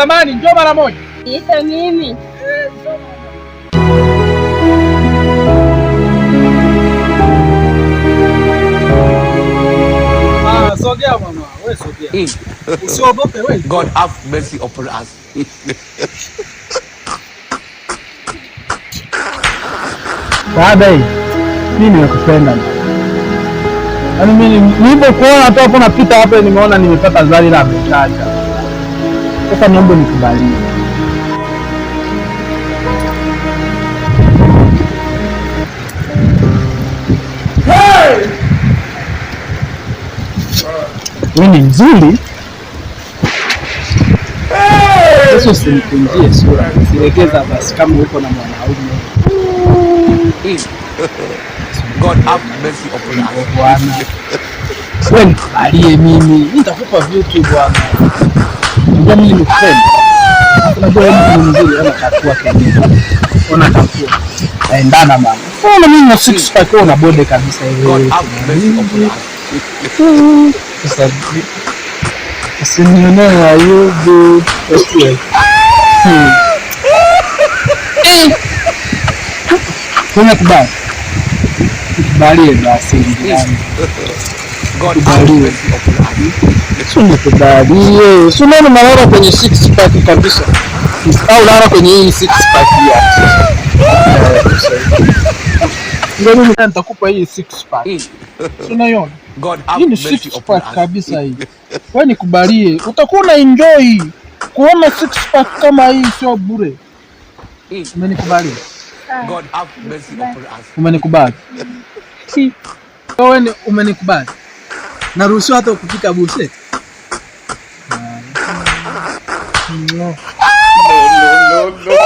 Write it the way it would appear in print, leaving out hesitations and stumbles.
Samani, njoo mara moja. Ita mimi. Ah, sogea mama, wewe sogea. Usiogope wewe. God have mercy upon us. Dada, mimi nimekupenda. Yaani mimi nilipokuona tu hapo napita hapo nimeona nimepata zali la mchacha. Sasa niombe nikubalie. Hey! Wewe ni mzuri. Sasa usinikunjie sura, silegeza basi kama uko na mwanaume. God have mercy upon us. Bwana. Wewe nikubalie mimi. Mimi nitakupa vitu bwana. Unajua mimi nimekupenda. Unajua wewe ni mzuri, ona kakua kenyewe. Ona kakua. Naendana mama. Ona mimi na six pack, wewe una bode kabisa hivi. God have mercy upon us. Sasa usinionee aibu. Unakubali? Nikubalie basi jirani. God have mercy upon us. Si nikubalie. Si unaona nalala kwenye six pack kabisa. Au lala kwenye hii six pack hii hapa. Ndio mimi nitakupa hii six pack. Si unaiona? God Hii have ni mercy six upon pack us. kabisa hii. Wewe nikubalie, utakuwa una enjoy kuona six pack kama hii sio bure. Umenikubalia? God have mercy upon us. Umenikubali? Wewe umenikubali? Naruhusiwa hata kupika buset? No. No, no, no.